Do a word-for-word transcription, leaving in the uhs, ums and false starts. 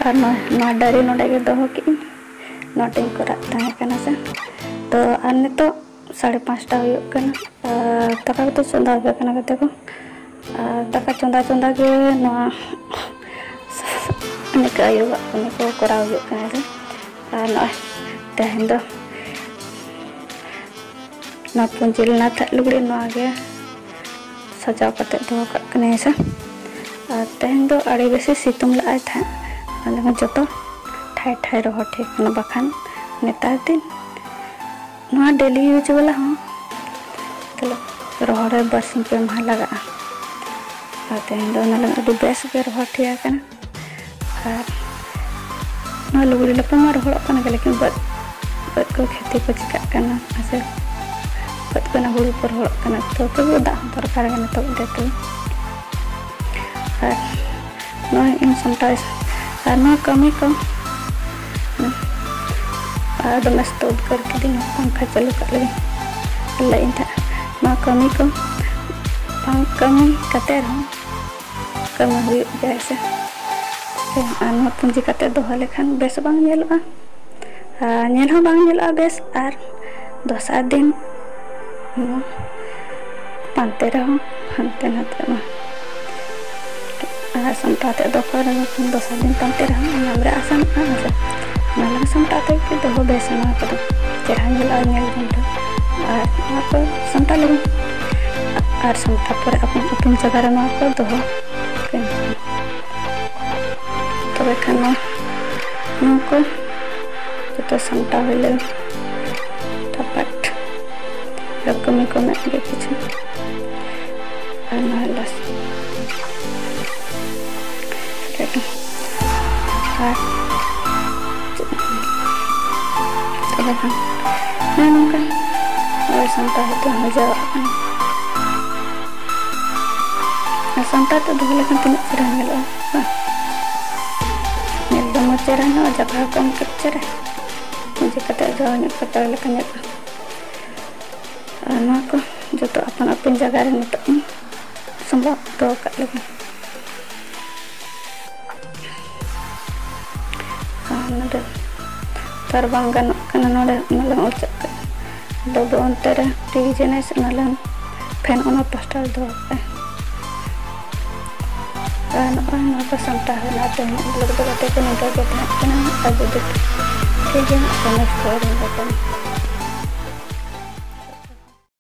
ᱟᱨ ᱱᱚᱣᱟ, ᱱᱚᱣᱟ ᱰᱟᱹᱨᱤ ᱱᱚᱰᱮ ᱜᱮ ᱫᱚᱦᱚ ᱠᱮᱫᱟᱹᱧ᱾ ᱱᱚᱰᱮᱧ ᱠᱚᱨᱟᱣ ᱛᱟᱦᱮᱸ ᱠᱟᱱᱟ ᱥᱮ᱾ ᱛᱚ ᱟᱨ ᱱᱤᱛᱚᱜ ᱥᱟᱲᱮ ᱯᱟᱸᱪᱴᱟ ᱦᱩᱭᱩᱜ ᱠᱟᱱᱟ᱾ ᱟᱨ ᱫᱟᱠᱟ ᱠᱚᱫᱚ ᱪᱚᱸᱫᱟ ᱦᱩᱭ ᱟᱠᱟᱱᱟ ᱜᱟᱛᱮ ᱠᱚ᱾ ᱟᱨ ᱫᱟᱠᱟ ᱪᱚᱸᱫᱟ ᱪᱚᱸᱫᱟ ᱜᱮ ᱱᱚᱣᱟ ᱱᱤᱝᱠᱟᱹ ᱟᱭᱳᱣᱟᱜ ᱠᱟᱹᱢᱤ ᱠᱚ ᱠᱚᱨᱟᱣ ᱦᱩᱭᱩᱜ ᱠᱟᱱᱟ ᱥᱮ᱾ ᱟᱨ ᱱᱚᱜᱼᱚᱭ ᱛᱮᱦᱮᱧ ᱫᱚ ᱱᱚᱣᱟ ᱯᱩᱸᱡᱤ ᱞᱮᱱᱟ ᱛᱟᱦᱮᱸᱫ ᱞᱩᱜᱽᱲᱤ, ᱱᱚᱣᱟ ᱜᱮ ᱥᱟᱡᱟᱣ ᱠᱟᱛᱮ ᱫᱚᱦᱚ ᱠᱟᱜ ᱠᱟᱹᱱᱟᱹᱧ ᱥᱮ᱾ ᱟᱨ ᱛᱮᱦᱮᱧ ᱫᱚ ᱟᱹᱰᱤ ᱵᱮᱥᱤ ᱥᱤᱛᱩᱝ ᱞᱟᱜᱼᱟᱭ ᱛᱟᱦᱮᱸᱫ, ᱟᱞᱮ ᱦᱚᱸ ᱡᱚᱛᱚ ᱴᱷᱟᱭ ᱴᱷᱟᱭ ᱨᱚᱦᱚᱲ ᱴᱷᱤᱠ ᱠᱟᱱᱟ, ᱵᱟᱠᱷᱟᱱ ᱱᱮᱛᱟᱨ ᱫᱤᱱ ᱱᱚᱣᱟ daily use ᱵᱟᱞᱟ ᱦᱚᱸ ᱢᱚᱛᱞᱚᱵ ᱨᱚᱦᱚᱲ ᱨᱮ ᱵᱟᱨᱥᱤᱧ ᱯᱮ ᱢᱟᱦᱟ ᱞᱟᱜᱟᱜᱼᱟ᱾ ᱟᱨ ᱛᱮᱦᱮᱧ ᱫᱚ ᱚᱱᱟ ᱞᱟᱹᱜᱤᱫ ᱟᱹᱰᱤ ᱵᱮᱥ ᱜᱮ ᱨᱚᱦᱚᱲ ᱴᱷᱤᱠ ᱟᱠᱟᱱᱟ᱾ ᱟᱨ ᱱᱚᱣᱟ ᱞᱩᱜᱽᱲᱤ ᱞᱟᱯᱚ ᱢᱟ ᱨᱚᱦᱚᱲᱚᱜ ᱠᱟᱱᱟ ᱜᱮ, ᱞᱮᱠᱤᱱ ᱵᱟᱹᱫᱽ, ᱵᱟᱹᱫᱽ ᱠᱚ ᱠᱷᱮᱛᱤ ᱠᱚ ᱪᱤᱠᱟᱹᱜ ᱠᱟᱱᱟ ᱥᱮ ᱵᱟᱹᱫᱽ ᱠᱚᱨᱮᱱᱟᱜ ᱦᱩᱲᱩ ᱠᱚ ᱨᱚᱦᱚᱲᱚᱜ ᱠᱟᱱᱟ, ᱛᱚ ᱛᱚᱵᱩ ᱫᱟᱜ ᱦᱚᱸ ᱫᱚᱨᱠᱟᱨ ᱠᱟᱱᱟ ᱛᱚ ᱚᱸᱰᱮ ᱛᱚ᱾ ᱟᱨ ᱱᱚᱜᱼᱚᱭ ᱤᱧ ᱥᱟᱢᱴᱟᱣ, ᱟᱨ ᱱᱚᱣᱟ ᱠᱟᱹᱢᱤ ᱠᱚ, ᱟᱨ ᱫᱚᱢᱮ ᱥᱚᱠᱛᱚ ᱩᱫᱽᱜᱟᱹᱨ ᱠᱤᱫᱤᱧᱟ, ᱯᱟᱝᱠᱷᱟ ᱪᱟᱹᱞᱩ ᱠᱟᱜ ᱞᱟᱹᱜᱤᱫ ᱞᱟᱹᱭ ᱤᱧ ᱛᱟᱦᱮᱸᱫ᱾ ᱱᱚᱣᱟ ᱠᱟᱹᱢᱤ ᱠᱚ ᱵᱟᱝ ᱠᱟᱹᱢᱤ ᱠᱟᱛᱮ ᱨᱮᱦᱚᱸ ᱠᱟᱹᱢᱤ ᱦᱩᱭᱩᱜ ᱜᱮᱭᱟ ᱥᱮ᱾ ᱟᱨ ᱱᱚᱣᱟ ᱯᱩᱸᱡᱤ ᱠᱟᱛᱮ ᱫᱚᱦᱚ ᱞᱮᱠᱷᱟᱱ ᱵᱮᱥ ᱵᱟᱝ ᱧᱮᱞᱚᱜᱼᱟ, ᱟᱨ ᱧᱮᱞ ᱦᱚᱸ ᱵᱟᱝ ᱧᱮᱞᱚᱜᱼᱟ ᱵᱮᱥ, ᱟᱨ ᱫᱚᱥᱟᱨ ᱫᱤᱱ ᱱᱚᱣᱟ ᱯᱟᱱᱛᱮ ᱨᱮᱦᱚᱸ ᱦᱟᱱᱛᱮ ᱱᱟᱛᱮᱜᱼᱟ᱾ ᱟᱨ ᱥᱟᱢᱴᱟᱣ ᱛᱮ ᱫᱚᱦᱚ ᱠᱟᱜ ᱨᱮᱦᱚᱸ ᱫᱚᱥᱟᱨ ᱫᱤᱱ ᱯᱟᱱᱛᱮ ᱨᱮᱦᱚᱸ ᱧᱟᱢ ᱨᱮ ᱟᱥᱟᱱᱚᱜᱼᱟ ᱦᱮᱸ ᱥᱮ᱾ ᱚᱱᱟ ᱞᱟᱹᱜᱤᱫ ᱥᱟᱢᱴᱟᱣ ᱛᱮᱜᱮ ᱫᱚᱦᱚ ᱵᱮᱥᱟ, ᱱᱚᱣᱟ ᱠᱚᱫᱚ ᱪᱮᱦᱨᱟ ᱧᱮᱞᱚᱜᱼᱟ ᱧᱮᱞ ᱡᱚᱝ ᱨᱮ᱾ ᱟᱨ ᱱᱚᱣᱟ ᱠᱚ ᱥᱟᱢᱴᱟᱣ ᱞᱟᱹᱜᱤᱫ, ᱟᱨ ᱥᱟᱢᱴᱟᱣ ᱯᱚᱨᱮ ᱟᱯᱱᱟᱨ ᱟᱹᱯᱤᱱ ᱡᱟᱭᱜᱟ ᱨᱮ ᱱᱚᱣᱟ ᱠᱚ ᱫᱚᱦᱚ ᱠᱟᱜ᱾ ᱛᱚᱵᱮ ᱠᱷᱟᱱ ᱱᱚᱣᱟ, ᱱᱚᱣᱟ ᱠᱚ ᱡᱚᱛᱚ ᱥᱟᱢᱴᱟᱣ ᱦᱩᱭ ᱞᱮᱱ ᱛᱟᱯᱟᱴ ᱟᱨᱚ ᱠᱟᱹᱢᱤ ᱠᱚ ᱢᱮᱱᱟᱜ ᱜᱮᱭᱟ ᱠᱤᱪᱷᱩ᱾ ᱟᱨ ᱱᱚᱣᱟ ᱞᱟᱥ ᱟᱨ ᱪᱮᱫ? ᱛᱚᱵᱮ ᱠᱷᱟᱱ ᱱᱚᱜᱼᱚ ᱱᱚᱝᱠᱟ ᱱᱚᱜᱼᱚᱭ ᱥᱟᱢᱴᱟᱣ ᱠᱟᱛᱮ ᱦᱚᱸ ᱡᱟᱣᱨᱟᱜ ᱠᱟᱱᱟ᱾ ᱟᱨ ᱥᱟᱢᱴᱟᱣ ᱛᱮ ᱫᱚᱦᱚ ᱞᱮᱠᱷᱟᱱ ᱛᱤᱱᱟᱹᱜ ᱪᱮᱦᱨᱟ ᱧᱮᱞᱚᱜᱼᱟ ᱵᱟᱝ? ᱧᱮᱞ ᱫᱚ ᱢᱚᱡᱽ ᱪᱮᱦᱨᱟ ᱧᱚᱜᱼᱟ, ᱡᱟᱭᱜᱟ ᱦᱚᱸ ᱠᱚᱢ ᱠᱮᱫ ᱪᱮᱦᱨᱟ᱾ ᱱᱤᱡᱮ ᱠᱟᱛᱮ ᱡᱟᱣ ᱧᱚᱜ ᱠᱟᱛᱮ ᱞᱮᱠᱟ ᱧᱮᱞᱚᱜᱼᱟ᱾ ᱟᱨ ᱱᱚᱣᱟ ᱠᱚ ᱡᱚᱛᱚ ᱟᱯᱟᱱ ᱟᱹᱯᱤᱱ ᱡᱟᱭᱜᱟ ᱨᱮ ᱱᱤᱛᱚᱜ ᱤᱧ ᱥᱟᱢᱵᱟᱣ ᱫᱚᱦᱚ ᱠᱟᱜ ᱞᱮᱜᱮ᱾ ᱱᱚᱰᱮ ᱛᱚ ᱟᱨ ᱵᱟᱝ ᱜᱟᱱᱚᱜ ᱠᱟᱱᱟ, ᱱᱚᱰᱮ ᱚᱱᱟ ᱞᱟᱝ ᱚᱪᱚᱜ ᱠᱟᱜᱼᱟ᱾ ᱟᱫᱚ ᱚᱱᱛᱮ ᱨᱮ ᱴᱤᱵᱷᱤ ᱪᱮᱱᱮᱞ ᱚᱱᱟ ᱞᱟᱝ ᱯᱷᱮᱱ ᱚᱱᱟ ᱯᱳᱥᱴᱟᱨ ᱫᱚᱦᱚ ᱠᱟᱜᱼᱟ᱾ ᱟᱨ ᱱᱚᱜᱼᱚᱭ ᱱᱚᱣᱟ ᱠᱚ ᱥᱟᱢᱴᱟᱣ ᱦᱩᱭᱱᱟ᱾ ᱛᱮᱦᱮᱧᱟᱜ ᱵᱞᱚᱜ ᱫᱚ ᱜᱟᱛᱮ ᱠᱚ ᱱᱚᱝᱠᱟ ᱜᱮ ᱛᱟᱦᱮᱸ ᱠᱟᱱᱟ᱾ ᱟᱨ ᱡᱩᱫᱤ ᱴᱷᱤᱠ ᱜᱮᱭᱟ, ᱱᱟᱜ ᱠᱚᱢᱮᱱᱴ ᱠᱚ ᱟᱹᱣᱨᱤ ᱧᱮᱞ ᱠᱟᱱᱟ᱾